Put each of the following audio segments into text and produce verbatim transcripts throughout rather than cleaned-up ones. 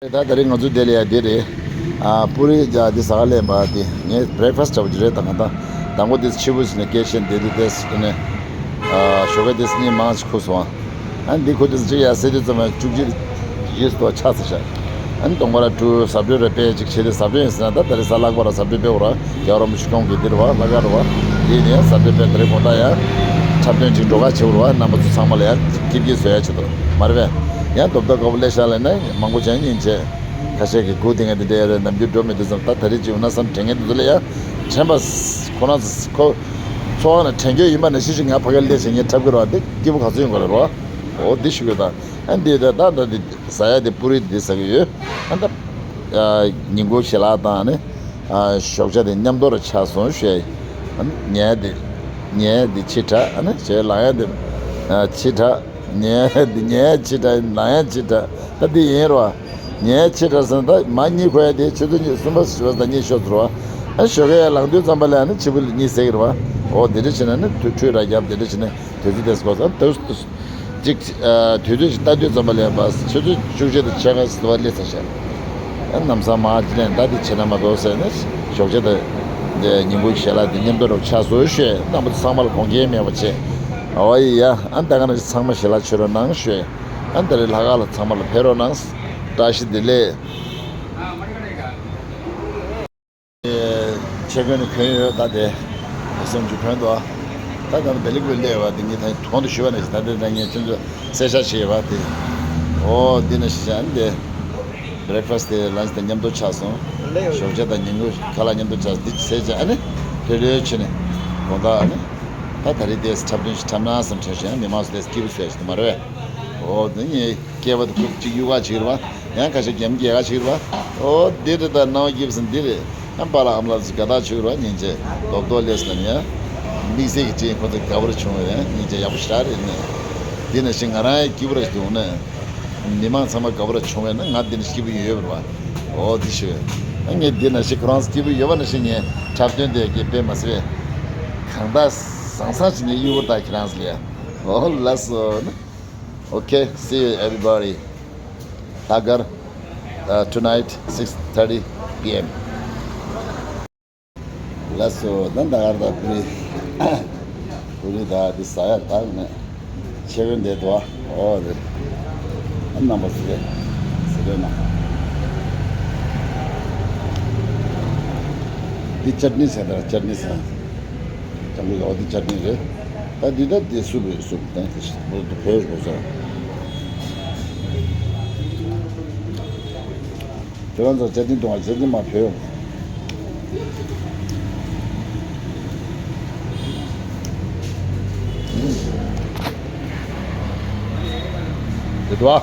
ད་ད་རེས་ང་ཚོ་འདི་ལ་ཡ་འདི་རེད། ཨ་པུ་རི་ཡ་འདི་ཟ་ག་ལེན་པ་འདི་ངས་བྷི་རེག་ཕ་སི་འདྲ་པོ་ཅིག་རེད། ད་གང་ལྟར་དང་པོ་འདི་ཕྱི་པོ་ཞིག་ནས་སྐད་བཤད་འདི་འདི་ཏེས་ནས་ཨ་ཞོགས་ཀ་འདི་སྙིང་མང་ཞིག་ཁུག་སོང་། ཨ་འདི་ཁུག་འདི་གཅིག་ཡ་ཟེར་དུས་ཙམ་པ་བཅུ་གཅིག་བཞི་སྟོང་ཆགས་ཚར་ཤག་ཨ་ནི་སྟོང་པ་ར་དྲུག་ཟ་འབྲུ་ར་དཔེ་ཅིག་བྱས་ཏེ་ཟ་འབྲུ་ཡིན་ཟེར་ན་ད་ད་རེས་གཟའ་ལྷག་པ་ར་ཟ་འབྲུ་དཔེ་འོ་ར་རྒྱལ་བ་རིན་པོ་ཆེ་ཁོང་གི་འདིར་བ་ལྷག་དཀར་ར་བ་འདི་ནས་ཟ་འབྲུ་དཔེ་ད་རེས་དགོང་དག་ཡ་འཁྲབ་སྟོན་ཅིག་འགྲོ་ག་བྱེད་འོ་ར་བ་རྣམ་པ་ཚོ་ཚང་མ་ལ་ཡ་སྐྱིད་སྐྱིད་བཟོ་ཡ་ཆེད་དུ་མ་རེད་པས། ཡང་རྡོབ་རྡོབ་དགའ་པོ་སླེབས་ཤག་ལབ་ན་མང་པོ་ཅན་སྙིང་རྗེ། ཁ་ཤས་ཀྱིས་སྒུག་བསྡད་མཁན་དེ་འདྲ་ཡོད་རེད། ནམ་རྒྱུན་འགྲོ་མི་འདུག་བསམ། ད་ད་རེས་ཅིག་ཡོང་ན་བསམ་དྲན་མཁན་དེ་ཚོ་ལ་ཡ་དྲན་པ་ཁོ་རང་ཚོ་ཁོ་ཚོ་ཁ་ནས་དྲན་རྒྱུ་ཡིན་པ་ནང་བཞིན་ཞིག་ང་ཕ་གིར་སླེབས་བྱས་ངས་འཁྲབ་ཀྱི་རེད་བ། འདི་སྐྱིད་པོ་ག་ཚོད་ཡོང་གི་རེད་བ། འོ་འདི་ཞུ་གི་ད། ཨ་འདི་ད་ད་ད་འདི་ཟ་ཡ་དེ་པུ་རི་འདི་ཟ་གི་ཡོད། ཨ་ད་ཉིན་གུང་ཞལ་ལག་དང་ནི་ཞོགས་ཇ་དེ་མཉམ་དུ་ར་ཆགས་སོང་ཞེས། ཨ་ནི་ཉལ་དེ་ཉལ་དེ་ཕྱི་དྲགས། ཨ་ནི་ཞེས་ལངས་ཡ་དེ་ཕྱི་དྲགས། ཉལ་དེ་ཉལ་ཕྱི་དྲགས། ལངས་ཡ་ཕྱི་དྲགས། ད་འདི་ཡིན་ར་བ། ཉལ་ཕྱི་དྲགས་ཟེར་ན་ད་མ་གཉིད་ཁུག་ཡ་དེ་ཆུ་ཚོད་གཉིས་གསུམ་པ་བཞི་པ་ད་གཉིད་ཤོར་ཚར་བ། ཨ་ཞོགས་ཀ་ཡ་ལངས་དུས་ཙམ་པ་ལ་ཨ་ནི་ཕྱི་པོ་གཉིད་སད་ཀྱི་རེད་བ། འོ་དེ་འདྲ་བྱས་ན་ནི་ཁྲུས་ཁྲུས་ར་རྒྱབ་དེ་འདྲ་བྱས་ན། དུས་ཚོད་དེ་སྐོར་ཙམ་དུས་གཅིག་ཨ་དུས་ཚོད་ཅིག་ལྟ་དུས་ཙམ་པ་ལ་ཡང་པ་ཆུ་ཚོད་བཅུ་གཅིག་དང་ཕྱེད་ཀ་ཟིན་པ་སླེབས་ཚར་ཤག་ཨ་ལམ་སང་མར་ཅི་ལེན་ད་དེ་བྱེད་ན་མ་གཏོགས་ཟེར་ནས་ཞོགས་ཇ་དང་དེ་ཉིན་གུང་ཞལ་ལག་དེ་མཉམ་དུ་རོགས་ཆགས་སོང་ཞེས་རྣམ་པ་ཚང་མ་ལ་དགོངས་འགལ་མེད་པ་བྱས། ཨོ་ཡ་ཨ་ད་ག་ནང་བཞིན་ཚང་མ་ཞལ་ལག་མཆོད་རོགས་གནང་ཞུས། ཨ་ད་རེས་ལྷག་དཀར་ལ་ཚང་མ་ལ་ཕེབས་རོགས་གནང་། བཀྲ་ཤིས་བདེ་ལེགས། ཆེ་གོན་ནས་གོན་ཡོད་ད་དེ། སེམས་ཀྱི་གོན་དོ། ད་ད་བེ་ལི་གུ་ལས་བ་དེ་ངས་ད་གོང་དུ་ཞུས་པ་ནས་ད་དེ་ད་ངས་ཁྱོད་ཚོ་གསལ་བཤད་བྱས་ཡོད་པ་དེ། ཨོ་འདི་ནས་ཤི་ཤ་ཨ་ནི་དེ། བྷི་རེག་ཕ་སི་དེ་ལན་ཆི་དང་མཉམ་དུ་ཆགས་སོང་། ཞོགས་ཇ་དང་ཉིན་གུང་ཁ་ལག་མཉམ་དུ་ཆགས་འདི་གསལ་བྱས་ཨ་ནི། ལྷོད་ལྷོད་བྱས་ནས་དགོང་དག་ཨ་ནི། ད་ད་རེས་དེ་འཁྲབ་སྟོན་ཞིག་འཁྲབ་ན་བསམ་དྲན་བྱས་མི་མང་ཚོ་དེ་སྐྱིད་པོ་བཟོས་ཤིག་མ་རེད་པས། ཨོ་འདི་ངས་སྐྱེས་པ་དེ་ཁུག་ཅིག་གཡུག་ག་བྱེད་རེད་བ། ཡང་ཁ་ཤས་རྒྱབ་རྒྱག་ག་ཞིག་རེད་བ། ཨོ་འདི་རེད་ད་སྣང་བ་སྐྱིད་པོ་ཟིན་འདི་རེད། ཡང་པཱ་ལགས་ཨ་མ་ལགས་ཚོ་དགའ་ཐག་ཆོད་རེད་བ། སྙིང་རྗེ་རྡོག་རྡོག་སླེབས་སོང་ཡ། དམིགས་བསལ་གྱི་ཅིག་ཁོ་ཚོ་དགའ་པོ་རེ་བྱུང་བ་རེད། སྙིང་རྗེ་ཡག་པོ་ཞེ་དྲག་རེད་ནི། འདི་ནང་བཞིན་ང་རང་ཡང་སྐྱིད་པོ་རེ་འདུག་ནི། མི་མང་ཚང་མ་དགའ་པོ་རེ་བྱུང་བས་ན་ང་འདི་ནས་སྐྱིད་པོ་ཡོད་རེད་བ། ཨོ་འདི་ཞུ། ངས་འདི་ནང་བཞིན་ཁོ་རང་ཚོ་སྐྱིད་པོ་ཡོད་པ་ནང་བཞིན་ངས་འཁྲབ་སྟོན་དེ་གི་དཔེ་མ་སྲིད་པས། གང་ལྟར་བཟང་བཟང་ཞིག་ངས་གཡུག་པ་ད་ཁྱེད་རང་ཚོ་ལ། ཨོ་ལགས་སོ་ནི། Okay, see you everybody. Tagar, uh, tonight, six thirty p.m. ལགས་སོ། ད་ད་གར་ད་པུ་རི། པུ་རི་ད་འདི་ཟ་ཡ་ད་མེད། ཆེ་བོ་འདི་དོ། ཨོ་རེད། རྣམ་པ་ཟེར་ཟེར་རེད་ན། འདི་ཅཊ་ནི་ཟེར་ད་ཅཊ་ནི་ཟེར། ལྕང་གུ་ཡོག་དེ་ཅཊ་ནི་རེད། ད་འདི་ད་འདི་སུབ་རེད་སུབ། ད་འདི་འདི་བོད་རེད་ཟེར། དེ་རང་ཚོ་ཅཊ་ནི་གཏོང་བ་ཅཊ་ནི་མ་བོད། དེ་དུ་བ།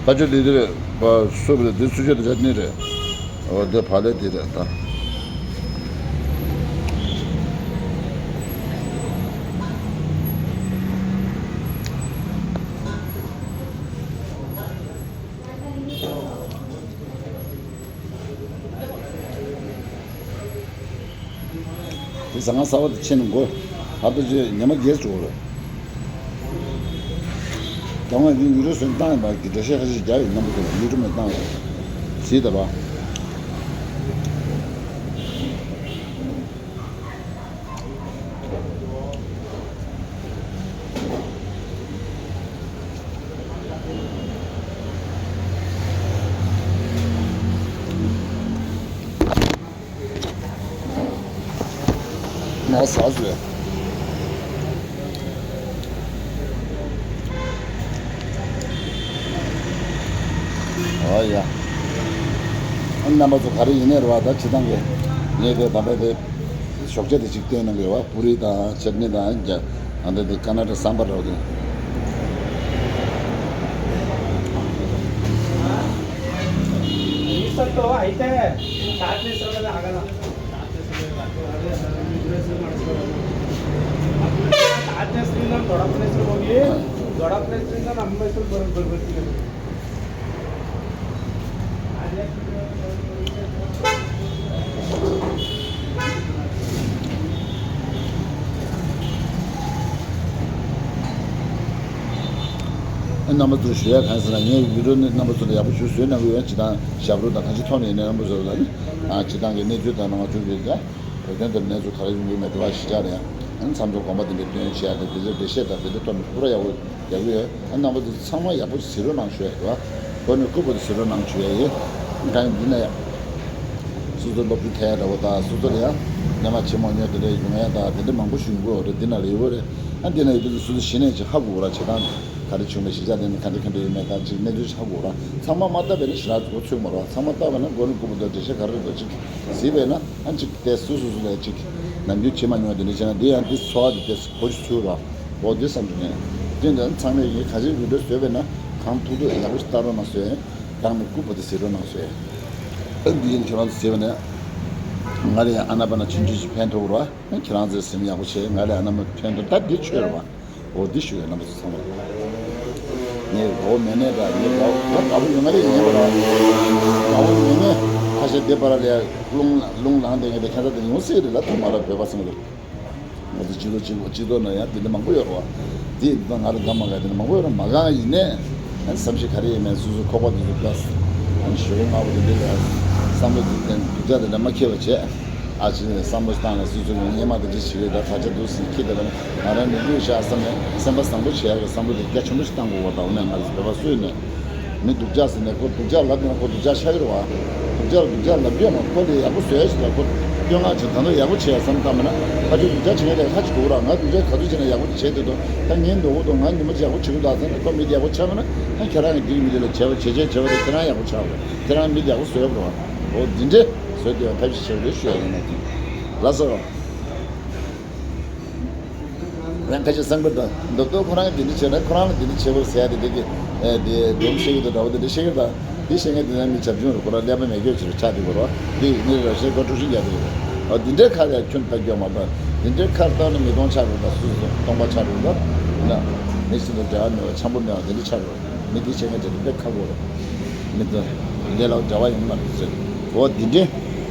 ད་ཆུ་འདི་འདི་རེད། སུབ་རེད། འདི་སུ་ཆུ་དེ་ཅཊ་ནི་རེད། འོ་འདི་བག་ལེབ་འདི་རེད་ད། དེ་ཟ་ཁང་གསར་པ་དེ་ཕྱིན་ནས་འགོ། ད་ལྟ་ཅི་ཉི་མ་བརྒྱད་འགྲོ་རེད། ད་ང་ཡུ་ཡུ་རོ་སོན་བཏང་ཡིན་པ་གི་འགྲེལ་བཤད་ཁ་ཤས་བརྒྱབ་ཡིན། རྣམ་པ་ཚོ་ཡུ་ཊུབ་ནས་བཏང་ཡོད། གཟིགས་དང་པ། ང་ཟ་ཟོས། ཨོ་ཡ། རྣམ་པ་ཚོ་ག་རེ་ཡིན་ནའི་རེད་བ། ད་ཕྱི་ཐང་གི་ངས་དེ་ད་ལྟ་དེ་ཞོགས་ཇ་དེ་གཅིག་སྟོན་གནང་གི་ཡོད་བ། པུ་རི་དང་ཅཊ་ནི་དང་རྒྱ། ཨ་འདི་འདི་ཀར་ནཱ་ཊ་ཀ་སམ་བར་རོ་དེ། ಈ ಸತ್ತು ಐತೆ. ಚಾರ್ ಪ್ಲೇಸ್ ಇರೋದಲ್ಲ ಆಗಲ್ಲ. ಚಾರ್ ಪ್ಲೇಸ್ ಇರೋದು. ಚಾರ್ ಪ್ಲೇಸ್ ಇರೋದು ದೊಡ್ಡ ಪ್ಲೇಸ್ ಹೋಗಿ ದೊಡ್ಡ ಪ್ಲೇಸ್‌ನಿಂದ ನಮ್ಮ ಹೆಸರು ಬರ್ ಬರ್ಬೇಕು. རྣམ་པ་ཚོར་ཞུ་ཡ་གང་ཟེར་ན། ངའི་བི་ཌི་ཡོ་ནི་རྣམ་པ་ཚོ་ལ་ཡག་པོ་ཞིག་བཟོས་གནང་གི་ཡོད། སྤྱིར་བཏང་ཞབས་བྲོ་དང་གང་ཅི་ཐོག་ནས་ཡིན་ནའི་རྣམ་པ་ཚོ་ལ་ནི་ཨ་སྤྱིར་བཏང་གི་གནས་ཚུལ་དང་ནང་ཆོས་ཀྱི་ཡ་བོད་དོན་དེར་གནས་ཚུལ་ག་རེ་ཡོང་གི་མེད་དེ་བ་ཞིག་ཆགས་རེད། ཨ་ནི་མཚམས་སྦྱོར་དགོངས་པ་དེ་འདྲ་སྟོན་བྱས་ཏེ་དེ་ཚོའི་འགྲེལ་བཤད་དང་དེ་འདྲ་ཐོག་ནས་ཕུ་ར་ཡག་པོ་ཡག་གི་ཡོད། ཨ་རྣམ་པ་ཚོ་ཚང་མ་ཡག་པོ་ཞིག་གཟིགས་རོགས་གནང་ཞུ་ཡ་རེད་བ། ཁོ་ནི་སྐུ་པོ་དེ་གཟིགས་རོགས་གནང་ཞུ་ཡ་ཡིན། གང་ཡིན་འདི་ན་ཡང་། སོ་སོ་སློབ་ཕྲུག་ཐད་འདྲ་བོ་དང་སོ་སོ་ལ་ཡང་། སྔོན་མ་ཆེན་མོ་ཉོས་དེ་འདྲ་ཡོང་ཡ་དང་དེ་འདྲ་མང་པོ་ཞིག་ཡོང་གི་ཡོད་རེད། འདི་ན་ལ་ཡོད་རེད། ཨ་འདི་ན་ཡོད་དུས་སོ་སོ་གཞི་ནས་ཅིག་ཧ་གོ་ར་བྱེད་སྟངས་ག་རེ་བྱུང་མེད་གཞིས་ཆགས་དེ་ནི་ག་འདྲ་ག་འདྲ་ཡོད་མེད་དང་ཅིག་གནས་ཚུལ་ཧ་གོ་ར། ཚང་མ་མ་བལྟས་པས་ནི་ཞེ་དྲག་མགོ་ཚོས་མ་ར། ཚང་མ་བལྟས་པས་ན་མགོ་ནི་སྐུ་པོ་དང་འགྲེལ་བཤད་ག་རེ་རེད་འདུག་ཅིག་གཟིགས་པས་ན། ཨ་ཅིག་དེ་སུ་སུ་སུ་ལ་ཅིག་ནམ་རྒྱུན་བྱེད་མ་མྱོང་བ་དེ་འདྲ་བྱས་ན་འདི་ཡང་འདི་ཚོར་བ་འདི་དེ་གོ་ཆུ་ཚུར་ར། འོ་འདི་བསམ་དུ་ནས། དེ་འདྲ་ཚང་མས་ཡིན་ག་ཅིག་བི་ཌི་ཡོ་བཟོས་པས་ན་གང་ཐུག་ཐུག་ཡག་པོ་ཞིག་ལྟ་རོགས་གནང་ཟེར། གང་ནས་སྐུ་པོ་དེ་ཟེར་རོགས་གནང་ཟེར། ཨ་འདི་ཡིན་ཁྱོད་རང་ཚོ་ཟེར་བས་ན། ང་ལ་ཡང་ཨ་ན་པ་ན་ཆུང་ཆུང་ཞིག་ཕན་ཐོགས་ར། ཁྱོད་རང་ཚོས་སེམས་ཡག་པོ་བྱས། ང་ལ་ཨ་ན་མ་ཕན་ཐོགས་ད་འདི་ཆོས་ར་བ། འོ་འདི་ཞུ་ཡ་རྣམ་པ་ཚོ་ཚང་མ། ངའི་དགའ་བོ་མེད་ནས་འདྲ། ངའི་དགའ་བོ་ད་དགའ་བོ་ཡོད་ང་རེ་ཡིན་པ་ར། དགའ་བོ་མེད་ནས་ཁ་ཤས་འདི་པར་ལས་རླུང་རླུང་ལངས་དེ་ངས་དེ་ཁ་ཚ་དེ་ཡོང་སྲིད་རེད་ལ། ཐོག་མ་ར་བོད་པ་ཚང་མ་རེད། ང་ཚོ་སྤྱི་ཚོགས་སྤྱི་སྤྱི་ཚོགས་ནང་ཡང་དེ་འདྲ་མང་པོ་ཡོད་རེད་བ། དེ་ཡིན་ཙང་ང་ལ་དགའ་མ་དགའ་དེ་འདྲ་མང་པོ་ཡོད་རེད། མ་དགའ་ཡིན་ནས་བསམ་ཤེས་ག་རེ་ཡིན་མེད་སོ་སོ་ཁོག་པ་དེ་ཚོ་དགའ། ཞོ་ལྔ་པོ་དེ་འདྲ་ལ་བསམ་བློ་དེ་སྡུག་ཅག་དེ་འདྲ་མ་འཁྱེར་བ་བྱས། ཨ་ཅེ་བསམ་བློ་བཏང་ནས་སོ་སོ་ཡང་སྔོན་མ་དེ་འདྲ་བྱེད་ཀྱི་ད་ད་ཆ་འདུག་ཟིན་ཁྱེད་དེ་ལ་ང་རང་ནི་ལུས་བཞག་བསམ་ནས་སེམས་པ་བཟང་པོ་བྱེད་ཡག་གི་བསམ་བློ་དེ་རྒྱ་ཆེན་པོ་ཞིག་བཏང་དགོས་པ་དང་། འོ་ན་ང་ཚོ་བོད་པ་སུ་ཡིན་ནས། མི་སྡུག་ཅག་ཟེར་ནས་ཁོ་སྡུག་ཅག་ལབ་ན་ཁོ་སྡུག་ཅག་ཆགས་ཀྱི་རེད་བ། སྡུག་ཅག་ལ་སྡུག་ཅག་ལབ་རྒྱུ་ཡོད་མ། ཁོ་ལས་ཡག་པོ་བཟོ་ཡ་ཞིག་ལ་ཁོ་བསྟོད་བསྔགས་བྱེད། ད་དུང་ཡག་པོ་བྱེད་ཡ་བསམ་བཏང་མེད་ན་ཕར་ཕྱོགས་སྡུག་ཅག་བྱེད་མཁན་དེ་ཁ་ཅིག་གོ་ར། ང་སྡུག་ཅག་ག་ཚོད་བྱས་ན་ཡག་པོ་བྱེད་དེ་དོ། ད་ངའི་མདོག་པོ་དང་ང་ཉི་མ་ཅིག་ཡག་པོ་བྱེད་དགོས་ད་ཟེར་ནས་ཁོ་མི་དེ་ཡག་པོ་ཆགས་མེད་ན། ད་ཁྱེད་རང་གི་འདི་གི་མི་དེ་ལ་བྱས་པ་བྱས་བྱས་བྱས་པ་དེ་ཁྱེད་རང་ཡག་པོ་ཆགས་རེད། ཁྱེད་རང་མི་དེ་ཡག་པོ་བཟོ་ཡག་རེད་བ། འོ་འདི་འདྲས་བཟོས་དེ་ཡང་ཐབས་ཤེས་བྱེད་རེ་ཞུ་ཡ་ཡིན་ན། དེ་ལ་སོ། ཡང་ཁ་ཤས་བསམ་པ་དང་མདོག་མདོག་ཁོ་རང་འདི་འདྲ་བྱས་ན་ཁོ་རང་ལ་འདི་འདྲ་བྱེད་དགོས་ཟེར་ཡ་དེ་འདྲ་གི་ཨེ་དེ་སྒྲུང་བཤད་ཀྱི་འདུག་འདྲ་བོ་དེ་འདྲ་བཤད་ཀྱི་འདུག་དེ་བཤད་མཁན་དེ་ཚོ་མི་བྱབ་ཆུང་རེད། ཁོ་རང་ཀླད་པ་མེད་སྐྱོ་ཆེ་རུ་ཆགས་བསྡད་ཀྱི་རེད། དེ་ཡིན་ནའི་ར་བཤད་ཁོ་འཁྲུག་ཤིང་རྒྱག་བསྡད་ཀྱི་རེད། འོ་འདི་འདྲའི་ཁ་ལ་ཁྱོན་ལྟ་སྐྱོ་མ་གཏོགས་འདི་འདྲའི་ཁ་ལ་བཏང་ན་མི་སྟོང་ཆགས་རུང་དང་སུ་སུ་སྟོང་པ་ཆགས་རུང་དང་ན་མི་སུ་དང་འབྲེལ་བ་མེད་པ་འཆམ་པོ་མེད་པ་དེ་འདྲ་ཆགས་རུང་མི་འདི་བཤད་མཁན་དེ་འདྲ་དཔེ་ཁག་པོ་རེད། མི་དང་ལས་སླ་པོ་འབྲེལ་བ་ཡོང་མ་རེད་ཟེར། འོ་འདི་འདྲའི་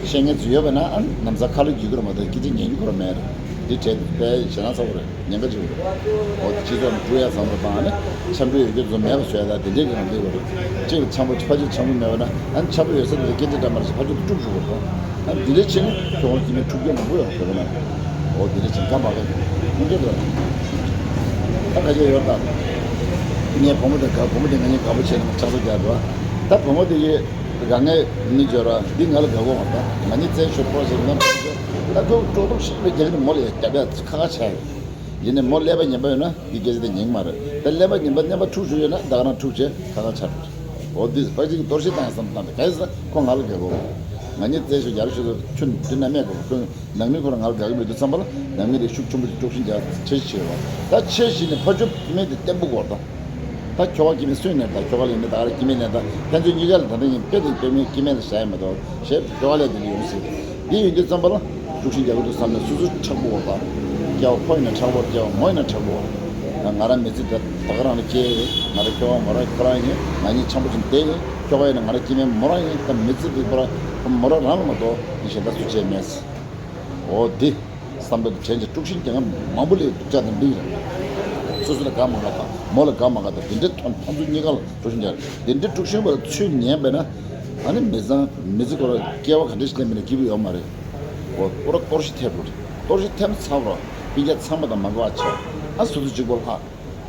བཤད་མཁན་ཚོ་ཡོད་པ་ན་ཨ་ནམ་ས་ཁ་ལོ་རྒྱུག་གི་རེད་མ་གཏོགས་སྐད་ཆ་ཉན་རྒྱུ་ཁོ་རང་མེད་རེད། འདི་བྲལ་དཔེ་ཞེ་སྡང་ཚ་པོ་རེད། ཉེན་ཁ་ཆེ་བོ་རེད། འོ་དེ་སྤྱི་ཚོགས་ནང་འགྲོ་ཡ་བཟང་པོ་དང་ནི་འཆམ་མཐུན་ཡོད་རྒྱུ་ཚོ་མེད་པ་བཟོ་ཡ་དང་དེ་འདྲའི་གི་ནང་འདུས་པ་རེད། གཅིག་ལ་འཆམ་པོ་ཕ་ཆོས་འཆམ་པོ་མེད་པ་ན་ཨ་ནི་འཆམ་པོ་ཡོད་ས་དེ་ལ་སྐད་ཆ་འདྲ་མ་རེད་ཟེར་ཕ་ཆོས་དེ་དཀྲུག་འཇུག་པ་རེད། ཨ་ནི་དེ་འདྲའི་ཕྱིན་ན་ཁྱོད་ཁོང་སྐྱེ་དམན་འཁྲུག་རྒྱུ་མང་པོ་ཡོད་རེད་ན། འོ་དེ་འདྲའི་ཕྱིན་ཁ་མ་ག་གི་ཁོང་ཁྱོད་དེ་ད་ཁ་ཤས་ཡོད་ད། ངའི་བུ་མོ་དེ་དགའ་བུ་མོ་དེ་ང་གཉིས་དགའ་པོ་བྱས་ནས་ཆགས་སོ་རྒྱག་འགྲོ། ད་བུ་མོ་དེ་ཡིས་རང་ངས་མི་འབྱོར་བ་འདི་ང་ལ་དགའ་གོ་བ་ད་ང་གཉིས་བཙན་ཤོར་པོ་ཞིག་ན། ད་ཁོས་སྤྲོ་སྟོབས་ཤིག་རྒྱག་ནས་མོ་ལ་ཡ་རྒྱབ་ཡ་ཁ་ཁ་བྱས། ཡིན་ནའི་མོ་ཀླད་པ་ངན་པ་ཡོད་ན་འདི་སྐད་ཆ་དེ་ཉན་གི་མ་རེད། ད་ཀླད་པ་ངན་པ་ཀླད་པ་འཁྲུག་ཞུ་ཡོད་ན་ད་ག་རང་འཁྲུག་བྱས་ཁ་ཁ་ཆགས་འགྲོ། འོ་འདི་ཕ་གཅིག་གི་གཏོར་བཤིག་བཏང་ཡ་བསམ་བཏང་སྟེ་ག་ཡིན་ཟེར་ན་ཁོ་ང་ལ་རྒྱག་གོ། ང་གཉིས་བཙན་ཤོར་རྒྱག་ཤོར་ཚོ་ཁྱོད་འདི་ན་མེད་གོ། ཁྱོད་ནང་མི་ཁོ་རང་ང་ལ་དགའ་གི་མི་འདུག་བསམ་པ་ལ་ནང་མི་དེ་ཤུགས་ཆེན་པོ་ཞིག་དཀྲུག་ཤིང་རྒྱག་འཆར་གཞི་བྱས་ཡོད་པ། ད་འཆར་གཞི་ནི་ཕ་ཆོས་སྐྱེ་དམན་དེ་བརྟན་པོ་དགོས་ད། ད་ཁྱོ་ག་སྐྱེ་དམན་སུ་ཡིན་ནའི་ད་ཁྱོ་ག་ལ་ཡིན་ནའི་ད་ག་རེ་སྐྱེ་དམན་ལ་ད་ཕན་ཚུན་གཉིས་ཀ་ལ་ད་ལྟ་ཡིན་དཔེ་དེ་སྐྱེ་དམན་སྐྱེ་དམན་ལ་བཞག་ཡ་མ་གཏོགས་ཞེས་ཁྱོ་ག་ལ་དེ་འདྲ་ཡོང་སྲིད། འདི་ཡིན་དུས་ཙམ་པ་ལ་དཀྲུག་ཤིང་རྒྱག་གི་འདུག་བསམ་ནས་སོ་སོ་མཁྲེགས་པོ་དགོས་ད། སྐྱེ་བ་ཕོ་ཡིན་ན་མཁྲེགས་པོ། སྐྱེ་བ་མོ་ཡིན་ན་མཁྲེགས་པོ། ང་རང་མི་ཚེ་ད་ད་ག་རང་ལ་སྐྱེ་ཡོད། ང་རང་ཁྱོ་ག་མོ་རང་ཁོ་རང་ཡིན། ང་གཉིས་འཆམ་པོ་བྱས་ནས་བསྡད་ཡིན། ཁྱོ་ག་ཡིན་ན་ང་རང་སྐྱེ་དམན་མོ་རང་ཡིན། ད་མི་ཚེ་འདི་པར་མོ་རང་རང་ལ་མ་གཏོགས་འདི་གཞན་དག་སུ་བྱས་མེད། འོ་འདི་བསམ་བློ་དེ་དྲན་ཅིག་དཀྲུག་ཤིང་རྒྱག་མཁན་མང་པོ་ལས་སྡུག་ཅག་དང་འདི་རེད། སོ་སོ་ལ་དགའ་མ་དགའ་དང་མོ་ལ་དགའ་མ་དགའ་དང་དེ་འདྲའི་ཐོག་ཕན་ཚུན་གཉིས་ཀ་ལ་དཀྲུག་ཤིང་རྒྱག་དེ་འདྲའི་དཀྲུག་ཤིང་བ་ལ་ཚུར་ཉན་པས་ན་ཨ་ནི་མི་ཚང་མི་ཚེ་ཁོ་ར་སྐྱེ་བ་ག་འདྲ་ཞིག་ལེན་པ་ན་སྐྱིད་པོ་ཡོད་མ་རེད། འོ་ཁོ་ར་གཏོར་བཤིག་ཐེབས་འགྲོ་རེད། གཏོར་བཤིག་ཐེབས་ཚར་བ་ར་སྤུན་ཀྱག་ཚང་མ་དང་མ་དགའ་བ་ཆགས། ཨ་སོ་སོ་གཅིག་པོ་ལྷག་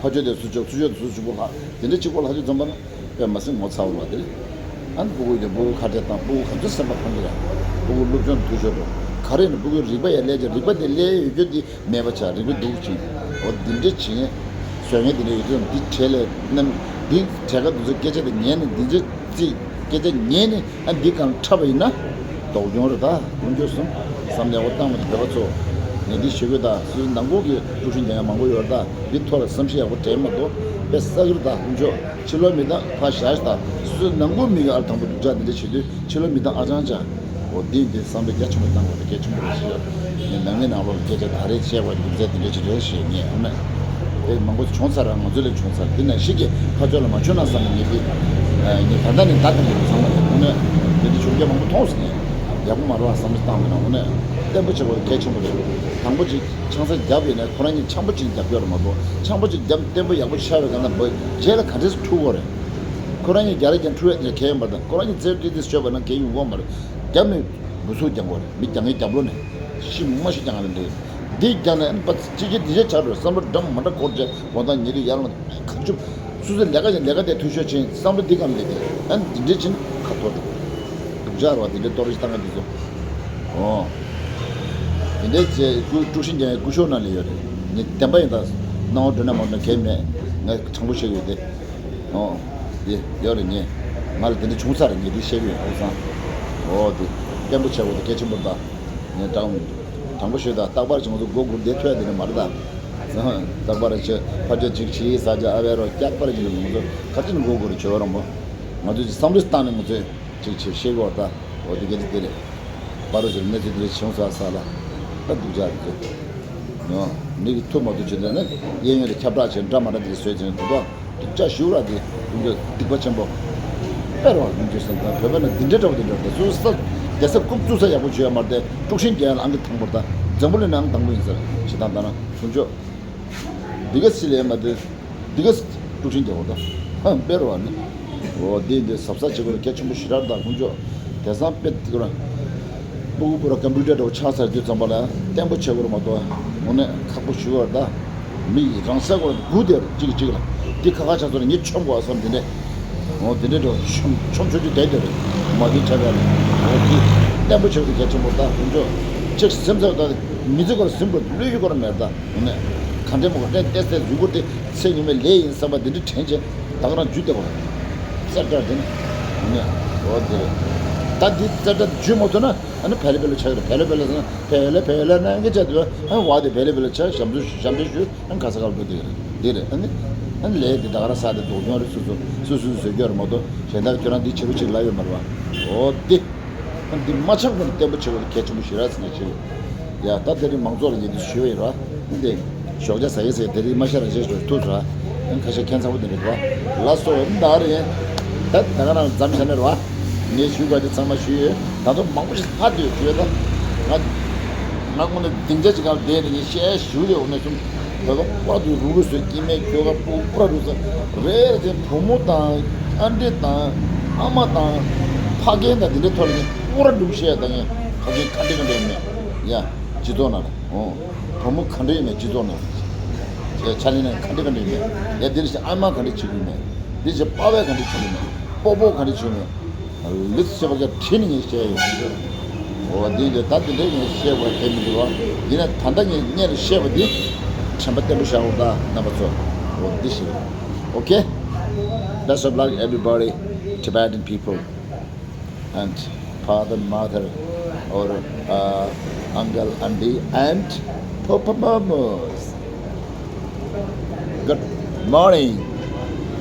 ཕ་ཆོས་དེ་སུ་ཆོག་ཚུར་ཆོག་དེ་སུ་གཅིག་པོ་ལྷག་དེ་འདྲ་གཅིག་པོ་ལྷག་དུས་ཙམ་པ་ན་དཔེ་མ་སྲིད་ངོ་ཚ་བོ་བ་དེ་རེད། ཨ་ནི་སྤུ་གུ་དེ་སྤུ་གུ་ཁ་བྲལ་དང་སྤུ་གུ་ག་ཚོད་སེམས་པ་ཕམ་གི་རེད། སྤུ་གུ་སློབ་སྦྱོང་དུ་ཤོར་འགྲོ། ག་རེ་ཡིན་ན་སྤུ་གུའི་རིག་པ་ཡ་ལས་ཀྱི་རིག་པ་དེ་ལས་ཡོད་རྒྱུ་དེ་མེད་པ་ཆགས། རིག་པ་སྡུག་ཅིང་། འོ་འདི་འདྲ་བྱེད་མཁན་བཟོ་མཁན་དེ་འདྲ་ཡོད་དུས་འདི་གྲས་ལས་རྣམས་འདི་གྲས་ཁ་འདི་ཚོ་སྐད་ཆ་དེ་ཉན་ནས་འདི་ཚོ་རྩིས་སྐད་ཆ་ཉན་ནས་ཨ་འདི་གང་འཁྲབ་པ་ཡིན་ན་ལྡོག་གྱོང་རེད་ད། དཀོན་མཆོག་གསུམ་བསམ་ཡག་པོ་བཏང་བ་དེ་བོད་པ་ཚོ་ངས་འདི་ཞུ་གི་ད། སོ་སོའི་ནང་ཁུལ་གྱི་དཀྲུག་ཤིང་རྒྱག་མཁན་མང་པོ་ཡོད་རེད་ད། འདི་ཐོག་ལ་བསམ་ཤེས་ཡག་པོ་དྲན་མ་གཏོགས་དཔེ་བསགས་ཀྱི་རེད་ད། དཀོན་མཆོག་ཕྱི་ལོགས་མི་དང་ཕར་བཞག་ད། སོ་སོའི་ནང་ཁུལ་མི་གི་ཨར་དང་པོ་སྡུག་ཅག་འདི་འདྲ་བྱེད་དུས་ཕྱི་ལོགས་མི་དང་ཨ་ཅང་ཅང་། འོ་འདི་འདི་བསམ་པའི་རྒྱ་ཆེན་པོ་བཏང་དགོས་ད། གལ་ཆེན་པོ་རེད་ཞུ་ཡ། ངས་ནང་མི་ནང་ལོགས་ལ་སྐད་ཆ་ག་རེ་བཤད་དགོས་རྒྱུ་མཚན་འདི་འདྲ་ཅིག་རེད་ཞེས་ངས་ཨ་ནི། དེ་མང་པོ་བྱུང་ཚར་ར་ང་ཚོ་ལས་བྱུང་ཚར། འདི་ནང་བཞིན་གྱི་ཕ་ཚོ་ལ་མ་བྱུང་ན་བསམ་ནས་ངས་འདི། ངས་ད་ལྟ་ནས་ད་ལྟ་ལས་ཚང་མ་ལ་ཨ་ནི། འདི་འདྲ་བྱུང་རྒྱུ་མང་པོ་མཐོང་སོང་ངས། ཡག་པོ་མ་རེད་བ་བསམ་བློ་བཏང་མེད་ན་ཨ་ནི། བརྟན་པོ་བྱེད་དགོས་གལ་ཆེན་པོ་རེད། དང་པོ་ཅིག་ཆང་ས་བརྒྱབ་ཡོད་ན་ཁོ་རང་གཉིས་ཆང་པོ་ཅིག་བརྒྱབ་ཡོད་རེད་མ་གཏོགས། ཆང་པོ་ཅིག་བརྒྱབ་བརྟན་པོ་ཡག་པོ་ཆགས་པའི་སྒང་ལ་འབོད་རྗེས་ལ་ག་འདྲས་སུ་འཁྲུག་གོ་རེད། ཁོ་རང་གཉིས་རྒྱ་རེ་རྒྱ་འཁྲུག་ཡོད་ན་གལ་ཡོང་པ་དང་ཁོ་རང་གཉིས་རྩེ་ཏི་ཏི་ཤོད་པ་ན་གལ་ཡོང་གོ་མ་རེད། བརྒྱབ་ནས་འབུ་སུ་རྒྱག་གོ་རེད། མི་རྒྱག་ངའི་རྒྱབ་ལོགས་ནས་ཤི་མ་ཤི་རྒྱག་ང་རེད་འདྲ་ཡོད། འདི་རྒྱག་ནས་ཨ་ནི་པ་ཅི་ཅི་འདི་ཅི་ཆགས་འགྲོ་བསམ་བློ་འགྲམ་མ་འདྲ་འཁོར་རྗེས་འོ་ད་ཉེ་དུས་ཡར་ལ་ཁ་ཆུབ། སོ་སོའི་ལས་ཀ་ཡིན་ལས་ཀ་དེ་འཐུས་ཤོར་ཕྱིན་བསམ་བློ་འདི་གམ་ལས་དེ་ཨ་ནི་འདི་འདྲས་ཕྱིན་ཁ་ཐོར་འགྲོ། སྡུག་ཅག་རེད་བ། འདི་འདྲས་གཏོར་བཤིག་བཏང་མཁན་འདི་ཚོ། ཨོ། འདི་འདྲས་བྱས་སྐུ་དཀྲུག་ཤིང་རྒྱག་ཡའི་སྐུ་ཞབས་ནང་ལས་ཡོད་རེད། ངས་བདེན་པ་ཡིན་ད། སྣང་བ་འགྲོ་ན་མ་འགྲོ་ན་གལ་མེད། ངས་དྲང་པོ་བཤད་ཡོད་དེ། ཨོ། འདི་ཡོད་རེད་ངས། ང་ལ་འདི་འདྲས་བྱུང་ཚར་རེད། ངས་འདི་བཤད་ཀྱི་ཡོད་ཧ་གོ་སོང་། ཨོ་འདི། བརྟན་པོ་བྱེད་དགོས་འདི་གལ་ཆེན་པོ་རེད་ད། ངས་དྲང་དྲང་པོ་ཤོད་ད། རྟག་པར་ཅིག་ང་ཚོ་མགོ་སྒུར་བསྡད་ཐུབ་ཡ་དེ་ནི་མ་རེད་ད། རྟག་པར་ཅིག་ཕར་ཕྱོགས་ཅིག་ཕྱིའི་ས་ཆ་ཨ་བའི་རོ་སྐྱག་པར་ཅིག་ང་ཚོ་ག་ཅིག་མགོ་སྒུར་བྱོས་རོགས་མོ། ང་ཚོ་ཅིག་བསམ་བློ་བཏང་ནས་ང་ཚོས་ཅིག་ཅིག་ཤེས་དགོས་ད། འོ་དེ་ག་ཅིག་དེ་རེད། པ་རོ་ཅིག་གནས་ཚུལ་དེ་འདྲ་བྱུང་ས་ས་ལ་ད་སྡུག་ཅག་རེད་ཚོ། ནོ། མི་གི་ཐུབ་མ་ཐུབ་བྱེད་འདོད་ན་གཡས་གཡོན་ལ་ཁྱབ་བསྒྲགས་བྱེད་འདྲ་མ་འདྲ་དེ་ག་བཟོས་ཚེ་དེ་དག་སྡུག་ཅག་ཞུ་ར་དེ་ཀུན་སྤྱོད་སྡིག་པ་ཆེན་པོ། དཔེ་རོ་ཀུན་སྤྱོད་སེམས་དང་བོད་པ་ནི་འདི་འདྲའི་འདྲ་བོ་དེ་འདྲ་དེ་ཚོ་ས་བསྡད་ས་རྐུབ་བཙུགས་ས་ཡག་པོ་བྱོས་ཡ་མ་རེད་དེ། དཀྲུག་ཤིང་རྒྱག་ཡ་ལ་ཨང་ཀི་དང་པོར་ད་འཛམ་བུ་གླིང་ནང་དང་པོ་ཡིན་ཟེར་བྱེད་སྟངས་ལྟར་ན་ཀུན་སྤྱོད་འདི་ག་སི་ལས་མ་དེ། འདི་ག་དཀྲུག་ཤིང་རྒྱག་པ་དང་ཧ་དཔེ་རོ་བ་ནི། འོ་དེ་འདི་གཟབ་གཟབ་བྱེད་དགོས་ལ་གལ་ཆེན་པོ་ཞེ་དྲག་དང་ཀུན་སྤྱོད་དེང་སང་དཔེ་དེ་ག་རང་། སྤུ་གུ་པུ་ར་ཀམ་པུ་ཊར་འདྲ་བོ་ཆགས་ཚར་དུས་ཙམ་པ་ལ་བརྟན་པོ་བྱེད་དགོས་རེད་མ་གཏོགས་དངོས་གནས་ཁག་པོ་ཞུ་བར་ད། མི་ཡི་རང་སྲེག་སྐོར་དགུ་དེར་གཅིག་གཅིག་ལ་འདི་ཁ་ཁ་ཆགས་སོང་ན་ངས་མཆོད་དགོས་བསམ་དེ་འདྲས། འོ་དེ་འདྲས་འགྲོ་ཆོམ་ཆོམ་ཆོམ་ཆོམ་བསྡད་དེ་རེད་མ་དེ་བྱས་པས་ལ། འོ་དེ་བརྟན་པོ་བྱེད་དགོས་གལ་ཆེན་པོ་ད་ཀུན་སྤྱོད་ཅིག་སེམས་ཚོར་ད་མི་ཚེ་སྐོར་ཟིན་པོ་བློས་ཡུལ་སྐོར་མེད་ད། དངོས་གནས་ག་འདྲས་མོ་ག་འདྲས་ཏེ་སྟེ་ཡུལ་སྐོར་དེ་ཚེ་ཉི་མའི་ལས་ཡིན་བསམ་པ་འདི་འདྲས་དྲན་བྱས་ད་ག་རང་རྒྱུད་བསྡད་པ་རེད། རྩེ་བྲག་དེ་ནི་དངོས་གནས་འོ་དེ་རེད། ད་འདི་རྩེ་བྲག་རྒྱུད་མ་ཐུབ་ན། ཨ་ནི་བེ་ལེ་བེ་ལེ་ཆགས་རེད། བེ་ལེ་བེ་ལེ་ཟེར་ན་བེ་ལེ་བེ་ལེ་ན་ཡང་སྐད་ཆ་དེ་ཨ་བ་དེ་བེ་ལེ་བེ་ལེ་ཆགས་ཞབས་འདྲེན་ཞབས་འདྲེན་ཞུ་ཨ་ནི་ག་ས་ག་ལ་འགྲོ་དེ་རེད་དེ་རེད། ཨ་ནི་ཨ་ནི་ལས་དེ་ད་ག་ར་ས་དེ་སྡུག་གྱོང་རེད། སུ་སུ་སུ་སུ་བཟོས་རྒྱུ་རེད་མ་གཏོགས་གཞན་དག་ཁྱོད་རང་འདི་བྱེད་པོ་ཅིག་ལ་ཡོད་མ་རེད་བ། འོ་དེ་ཨ་ནི་འདི་མ་ཆགས་གོང་ནས་བརྟན་པོ་བྱེད་དགོས་གལ་ཆེན་པོ་ཞེ་དྲག་ཟེར་ནས་བྱེད་ཡ། ད་དེ་རིང་མང་ཚོགས་ལ་ཡིན་དུས་ཞུ་བ་ཡིན་ར། འདི་ཞོགས་ཇ་ཟ་ཡི་ཟེར་དེ་རིང་མ་ཤར་ར་ཞེས་ཞུ་ཐུག་ར། ཁ་ཤས་མཁན་ཚ་བོ་དེ་འདྲ་ར། ལ་སོ་ཡིན་ད་རེད། ད་ད་ག་རང་འཛམ་ཤ་ནས་ར། ངས་ཞུ་དགོས་དེ་ཚང་མ་ཞུས་ཡོད། ད་དུང་མང་པོ་ཞིག་ལྷག་འདུག་ཞུས་ད། ང་ང་དངོས་གནས་སྡིངས་ཆ་ཅིག་གམ་བསྡད་ནས་ངས་བཤད་ཞུ་ལས་འོ་ན་གསུམ། བོད་པ་པ་དུ་རུ་རུ་ཟེར་སྐྱེ་དམན་ཁྱོ་ག་པུ་པུ་ར་རུ་ཟེར་རེ་རེ་བུ་མོ་དང་ཨ་འདྲེ་དང་ཨ་མ་དང་ཕ་རྒན་དང་དེ་འདྲའི་ཐོག་ནས་པུ་ར་འདུག་བཤད་ད་ངས་ཕ་རྒན་ཁ་འདྲེ་ཁ་འདྲེ་མེད་ཡ་སྤྱི་ཚོགས་ནང་ལ་ཨོ། བུ་མོ་ག་འདྲ་ཡིན་མིན་སྤྱི་ཚོགས་ནང་ཆ་ལེ་ནང་ག་འདྲ་ག་འདྲ་ཡིན་མིན། ཡ་འདིར་བཞིན་ཨ་མ་ག་འདྲ་བྱེད་ཀྱི་མིན། འདིར་བཞིན་པ་ཕ་ག་འདྲ་བྱེད་ཀྱི་མིན། སྤོ་བོ་ག་འདྲ་བྱེད་མིན། ལིས་བྱེད་པ་ག་བྲིས་ནས་ངས་བཤད་ཡོད། འོ་འདི་འདྲ་ད་འདི་འདྲ་ངས་བཤད་དགོས་དེ་མི་འདུག་བ། ཡིན་ན་ད་ལྟ་ངས་སྔོན་ལ་བཤད་པ་འདི་དྲན་པ་བརྟན་པོ་བཞག་འོ་ད་རྣམ་པ་ཚོ། འོ་འདི་ཞིག Okay? Best of luck, everybody, Tibetan people. And father, mother, or uh, uncle, auntie, and papa, mamas. Good morning.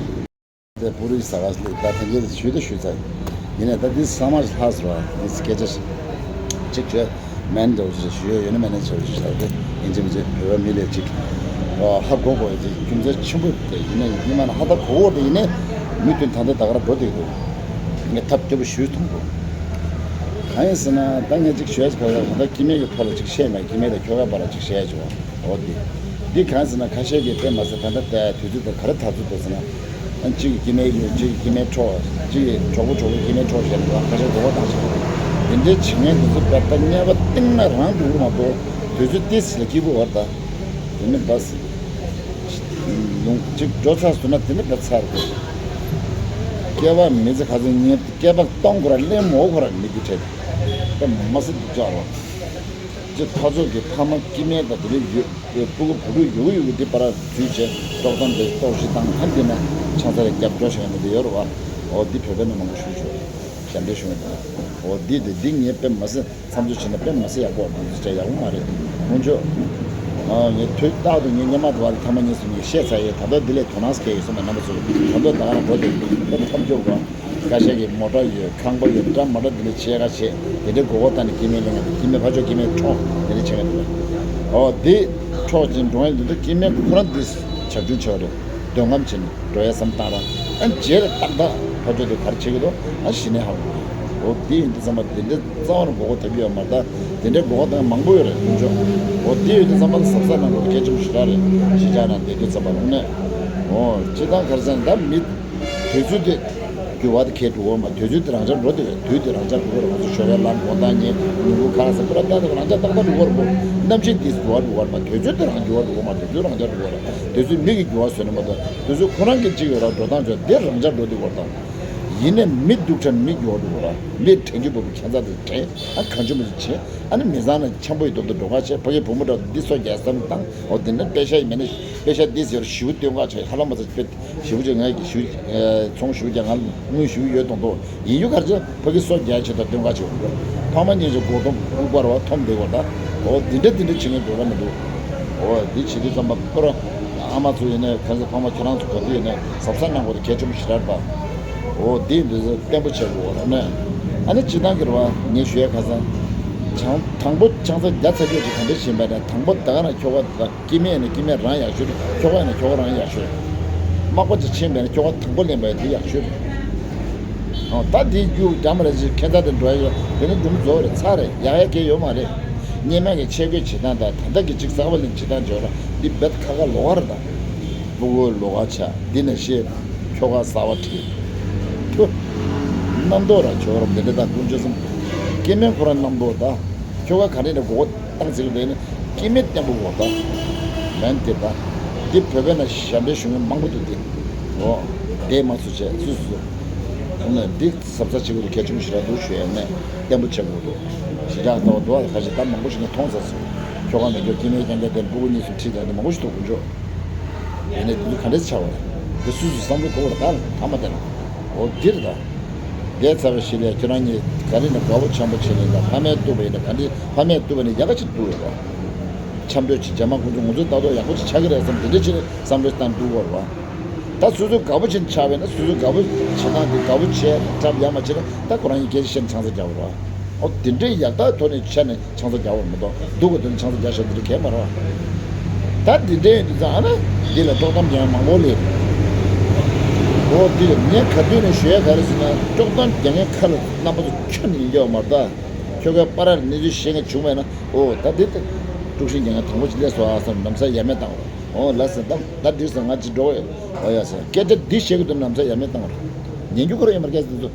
དེ་པུ་རིག་ས་ག་ལ་ད་ཐེངས་ཀྱི་ཞུས་དེ་ཞུས་ཚར། ཡིན་ནའི་ད་འདི་ས་མ་ལྷག་སོང་། འདི་སྐད་ཆ་ཅིག་བརྗོད། མེན་འདྲ་བོ་ཞིག་ཞུ་ཡ་ཡོད་ན་མེན་ན་བྱ་བ་ཞིག་བྱ་བ་དེ་ཡིན་གཅིག་མིན་གཅིག་བོད་པ་མི་ལས་ཅིག་ཧ་གོ་དགོས་ཡ་ཅིག་རྒྱུ་མཚན་ཆེན་པོ་དེ་ཡིན་ན་ཡིན་མ་ན་ཧ་ད་གོ་བོ་དེ་ཡིན་ནའི་མི་མཐུན་ད་ལྟ་ད་ག་ར་འགྲོ་བསྡད་འདུག་ངས་ཐབས་སྐྱོ་པོ་ཞུས་ཐུབ་འདུག་གང་ཡིན་ཟེར་ན་ད་ངས་ཅིག་ཞུ་ཡ་ཅིག་ག་ད་སྐྱེ་དམན་གྱི་ཐོག་ལ་ཅིག་བཤད་མ་སྐྱེ་དམན་དང་ཁྱོ་ག་བར་ལ་ཅིག་བཤད་ཡ་ཅིག་བ་འོ་དེ་འདི་གང་ཟེར་ན་ཁ་ཤས་ཀྱིས་དཔེ་མ་ཟད་ད་ལྟ་ལྟ་དུས་ཚོད་དང་ག་རེ་ད་ཚོད་འདུག་ཟེར་ན། གཅིག་གི་སྐྱེ་དམན་ཡོད་གཅིག་གི་སྐྱེ་དམན་འཕྲོག་གཅིག་གི་གྲོགས་པོ་གྲོགས་པོའི་སྐྱེ་དམན་འཕྲོག་བྱས་ནས་ཁ་ཤས་མགོ་སྐོར་བཏང་བྱས། དེ་འདྲའི་བྱེད་མཁན་དེ་ཚོ་དཔེ་ལྟ་ཉེས་པ་གཏིང་ནས་རང་སྡུག་རུ་མ་གཏོགས་དུས་ཚོད་ཏིས་ལ་སྐྱིད་པོ་བར་ད། དེ་ནི་བས། ཡོང་གཅིག་འགྲོ་ཚར་སོང་ན་དེ་ནི་བས་ཚར་དགོས། སྐྱེ་བ་མི་ཚེ་ག་ཚོད་ཉལ་སྐྱེ་བ་སྟོང་ཁོ་ར་གླེང་མོ་ཁོ་ར་མི་དེ་བྲལ། དཔེ་མ་སྲིད་སྡུག་ཅག་རོ། ཅེས་ཕ་ཚོ་གི་ཕ་མ་སྐྱེ་དམན་དང་དེ་འདྲ་ཡོད། ཨེ་སྤུ་གུ་བུ་ཕྲུག་ཡོད་ཡོད་ཀྱི་འདི་པར་འཛུལ་བྱས་དཀྲོག་གཏམ་དེ་གཏོར་བཤིག་བཏང་ཧ་འདི་ན་ཆང་ས་ལ་རྒྱབ་སྐྱོར་བྱེད་མཁན་དེ་ཡོད་རེད་བ། འོ་འདི་བོད་པའི་ནང་མང་པོ་ཞུ་ཆོག་ཞབས་འདྲེན་ཞུ་མཁན་དེ་འོ་འདི་དེ་འདི་ངས་དཔེ་མ་སྲིད་མཚམས་འཇོག་བྱས་ན་དཔེ་མ་སྲིད་ཡག་པོ་འདི་ཚོ་བྱས་ཡག་པོ་མ་རེད་ཁོང་ཚོ། ཨ་ངས་དུས་རྟག་ཏུ་ངས་སྔོན་མ་དུ་བ་ལ་ཐ་མ་གཉིས་སུ་ངས་བཤད་ཚར་ཡས་ད་ལྟ་འདི་ལས་དོ་སྣང་སྐྱེ་ཡོད་སོང་ན་རྣམ་པ་ཚོ་ད་ལྟ་ད་ག་རང་འགྲོ་དེ་དཔེ་ཐབས་སྐྱོ་བ། ཁ་ཤས་ཀྱིས་མོ་ཊ་ཡོད་ཁང་པ་ཡོད་འདྲ་མ་འདྲ་འདི་ལས་ཆེ་ཁ་ཆེ་དེ་འདྲའི་མགོ་སྐོར་བཏང་ནས་སྐྱེ་དམན་ལེན་ཡ་དེ་སྐྱེ་དམན་ཕར་ཕྱོགས་སྐྱེ་དམན་འཕྲོག་དེ་འདྲ་བྱེད་ཡ་དེ་རེད། འོ་དེ་འཕྲོག་ཅིང་འགྲོ་ཡ་འདི་ཚོ་སྐྱེ་དམན་ཁོ་རང་འདི་བྱབ་ཆུང་ཆེ་བ་རེད། འདོད་རྔམ་བྱས་ནས་འགྲོ་ཡ་བསམ་བཏང་ར་ཨ་རྗེས་ལ་ཏག་ཏག་ཕར་ཕྱོགས་དེ་ག་རེ་བྱེད་ཀྱི་འདུག་ཨ་གཞི་ནས་ཧ་གོ་གི་ འོ་དེ་ཡིན་དུས་ཙམ་པ་དེ་འདྲའི་རྩ་བ་ནས་མགོ་སྐོར་ཐེབས་ཀྱི་ཡོད་མ་རེད། ད་དེ་འདྲའི་མགོ་སྐོར་ཐེབས་མཁན་མང་པོ་ཡོད་རེད། དཀོན་མཆོག་འོ་དེ་ཡོད་དུས་ཙམ་པ་གཟབ་གཟབ་གནང་དགོས་གལ་ཆེན་པོ་ཞེ་དྲག་རེད། གཞིས་ཆགས་ནང་བསྡད་དུས་ཙམ་པ་དངོས་གནས། འོ་སྤྱིར་བཏང་ག་རེ་ཟེར་ན་ད་མི་དུས་ཚོད་དེ་འགྱུར་བ་དེ་གས་འགྲོ་གི་མ། དུས་ཚོད་དེ་རང་འཇགས་འགྲོ་དེ་རེད། དུས་དེ་རང་འཇགས་འགྲོ་གི་རེད། ང་ཚོ་ཞོགས་ཀའི་ལངས་དགོང་དག་ཉལ་ཉིན་གུང་ཁ་ལག་ཟ་པུ་ར་ཏག་ཏག་རང་འཇགས་ཏག་ཏག་འགྲོ་གི་རེད་པོ། གནམ་གཤིས་དེ་འགྱུར་བ་འགྲོ་གི་མ། དུས་ཚོད་དེ་རང་འགྱུར་བ་འགྲོ་གི་མ། དུས་ཚོད་རང་འཇགས་འགྲོ་གི་རེད། དུས་ཚོད་མི་གིས་འགྱུར་བ་བཟོས་ནི་མ་གཏོགས་དུས་ཚོད་ཁོ་རང་གིས་གཅིག་ཡོད་ར་འགྲོ་སྟངས་བྱས་དེ་རང་འཇགས་འགྲོ་དེ་གི་རེད་ད། ཡིན་ནའི་མི་སྡུག་དྲགས་མི་འགྱུར་བ་འགྲོ་གི་ར། མི་དྲན་རྒྱུ་བབ་ཁྱད་མཚར་དེ་དྲན། ཨ་གང་བྱུང་མི་བྱེད། ཨ་ནི་མི་ཚང་ནས་འཆམ་པོ་ཡི་དོ་དོ་འགྲོ་ཁ་བྱས། ཕ་གི་བུ་མོ་འདྲ་འདི་སོ་རྒྱག་བསམ་བཏང་། འོ་དེ་ནས་པེ་ཤ་ཡི་མེད་ནས་པེ་ཤ་འདི་ཟེར་ཞིའུ་སྟོན་ཁ་བྱས། ཧ་ལམ་མ་ཚད་པེ་ཞིའུ་ཅིག་ང་གི་ཞིའུ་ཚོང་ཞིའུ་རྒྱག་ང་དངུལ་ཞིའུ་ཡོད་དོང་དོ་ཡིན་རྒྱུ་གར་ཅིག་ཕ་གི་སོ་རྒྱག་བྱེད་དང་སྟོན་ཁ་བྱེད་དགོས། ཕ་མ་གཉིས་ཀྱི་སྒོ་སྟོང་དབུགས་འབར་བ་འཐོམ་བསྡད་དགོས་ད། འོ་འདི་འདྲ་འདི་འདྲ་བྱེད་མཁན་འགྲོ་ལ་མི་འདུག་འོ་འདི་བྱེད་དུས་ཙམ་པ་ཁོ་རང་ཨ་མ་ཚོ་ཡིན་ནའི་གང་ཟག་ཕ་མ་ཁྱེད་རང་ཚོ་ག་དུས་ཡིན་ནའི་གཟབ་གཟབ་གནང་དགོས་དེ་གལ་ཆེན་པོ་ཞེ་དྲག་རེད་པ། འོ་འདི་འདི་ཚོ་བརྟན་པོ་བྱེད་དགོས་ར་ནས། ཨ་ནི་སྤྱིར་བཏང་གི་རེད་བ། ངས་ཞུ་ཡ་ཁ་སང་། ཆང་དང་པོ་ཆང་ས་བརྒྱ་ཚར་གཅོད་ཅིག་ག་འདྲ་བྱེད་པ་ན། དང་པོ་ད་ག་ན་ཁྱོ་ག་ད་སྐྱེ་དམན་ཡིན་ན་སྐྱེ་དམན་རང་ཡག་ཤོས་རེད། ཁྱོ་ག་ཡིན་ན་ཁྱོ་ག་རང་ཡག་ཤོས་རེད། མག་པ་ཅིག་ཕྱིན་པ་ན་ཁྱོ་ག་དང་པོ་ལེན་པ་ཡིན་དེ་ཡག་ཤོས་རེད། ཨོ་ད་དེ་རྒྱུ་འདྲ་མ་རེད་ཅིག་ཁྱད་མཚར་དེ་འགྲོ་ཡ་ཡོད། དེ་ནི་སྒྲུང་རྫོགས་རེད། ཚར་རེད། ཡག་ཡག་གི་ཡོད་མ་རེད། སྔོན་མ་གི་ཆས་གོས་བྱེད་སྟངས་དང་ད་ལྟ་གི་ཅིག་གསར་པ་ལེན་བྱེད་སྟངས་བརྗོད་ལ་འདི་རྦད་ཁ་ཁ་ལོགས་ཀ་རེད་ད། སྤུ་གུ་ལོགས་ཀ་ཆགས། འདི་ནས་ཤེས། ཁྱོ་ག་གསར་པ་ཁྲིད། ཐུ། རྣམ་རྟོག་ར་ཁྱོ་ག་ར་འདི་འདྲ་ད་ཀུན་སྤྱོད་གསུམ། སྐྱེ་དམན་ཁོ་རང་རྣམ་རྟོག་ད། ཁྱོ་ག་ག་རེ་ནས་མགོ་བོ་བཏང་ཟེར་གི་འདུག་ནི། སྐྱེ་དམན་བརྟན་པོ་དགོས་ད། ལན་དེ་ད། འདི་བོད་པའི་ནང་ཞབས་འདྲེན་ཞུ་མཁན་མང་པོ་འདུག་སྟེ། འོ། དེ་མ་སུ་བྱས་སུ་སུ། འོ་ན་འདི་གཟབ་གཟབ་བྱེད་དགོས་རེད། གལ་ཆེན་པོ་ཞེ་དྲག་འདུག་ཞུ་ཡ་ནས་བརྟན་པོ་བྱེད་དགོས་འདུག་གཞིས་ཆགས་ལྟ་བུ་འདུག་ཨ། ཁ་ཤས་ད་མང་པོ་ཞིག་ནས་མཐོང་ཚར་སོང་། ཁྱོ་ག་མེད་ཁྱོ་སྐྱེ་དམན་རྐྱང་རྐྱང་དེ་སྤུ་གུ་གཉིས་སུ་ཁྲིད་བསྡད་ནས་མང་པོ་ཞིག་འདུག་དཀོན་མཆོག་དེ་ནས་འདི་ཚོ་ག་འདྲས་ཆགས་པ་རེད། འདི་སུ་སུ་བསམ་བློ་འཁོར་བ་རེད་ད་ལ་ཐ་མ་དེ་ལ། འོ་འདིར་ད། འདས་ཚར་བའི་ཞི་ལས་ཁྱོད་རང་གཉིས་ག་རེ་ནས་དགའ་བོ་ཆེན་པོ་བྱེད་ནས་ད་ཕ་མས་བཏུབ་པ་ཡིན་ན་ག་འདྲས་ཕ་མས་བཏུབ་པ་ནས་ཡག་ག་ཅིག་བཏུབ་ཡོད་པ། འཆམ་གྲོས་ཅིག་རྗེས་མ་ཁོང་ཚོ་ང་ཚོ་ལྟ་རྟོག་ཡག་པོ་ཅིག་ཆགས་ཀྱི་རེད་བསམ་དེ་འདྲས་ཅིག་བསམ་བློ་བཏང་འདུག་གོ་རེད་བ། ད་སོ་སོ་དགའ་བོ་བྱེད་ཆགས་པས་ན་སོ་སོ་དགའ་བོ་བྱེད་སྟངས་དེ་དགའ་བོ་བྱས་གྲབས་ཡག་མ་བྱེད་ན་ད་ཁོ་རང་གཉིས་སྐད་ཆ་བཤད་ནས་ཆང་ས་རྒྱག་པ་རེད་བ། ཨོ་དེ་འདྲས་ཡག་ཐག་ཐོག་ནས་ཆ་ནས་ཆང་ས་རྒྱག་པ་རེད་མ་གཏོགས་སྡུག་ག་ཐོག་ནས་ཆང་ས་རྒྱག་ཤོག་དེ་འདྲས་གས་མ་རེད་བ། ད་འདི་འདྲའི་འདི་ཚང་ཨ་ན་འདི་ལ་དཀྲོག་གཏམ་རྒྱག་མཁན་མང་པོ་ལས། འོ་འདི་ལ་ངས་ག་དུས་ནས་ཞུ་ཡ་ག་རེ་ཟེར་ན་དཀྲོག་གཏམ་རྒྱག་མཁན་ཁ་ལ་རྣམ་པ་ཚོ་ཁྱོན་ནས་ཡིན་རྒྱུ་མ་རེད་ད། ཁྱོད་ཀྱི་པར་ར་གནས་ཚུལ་ཤེས་མཁན་བྱུང་བས་ན་འོ་ད་འདི་ལྟ་དཀྲུག་ཤིང་རྒྱག་མཁན་དང་པོ་ཅིག་སླེབས་སོང་ཨ་བསམ་ནམ་ས་ཡ་མེད་བཏང་བ། འོ་ལ་ཟེར་ད་ད་འདི་ཟེར་ང་ཅིག་འགྲོ་ཡོད། འོ་ཡ་ཟེར་སྐད་ཆ་འདི་བཤད་གི་འདུག་ནམ་ས་ཡ་མེད་བཏང་བ་རེད། ཉན་རྒྱུ་ཁོ་རང་ཡོད་མ་རེད་སྐད་ཆ་འདི་ཚོ།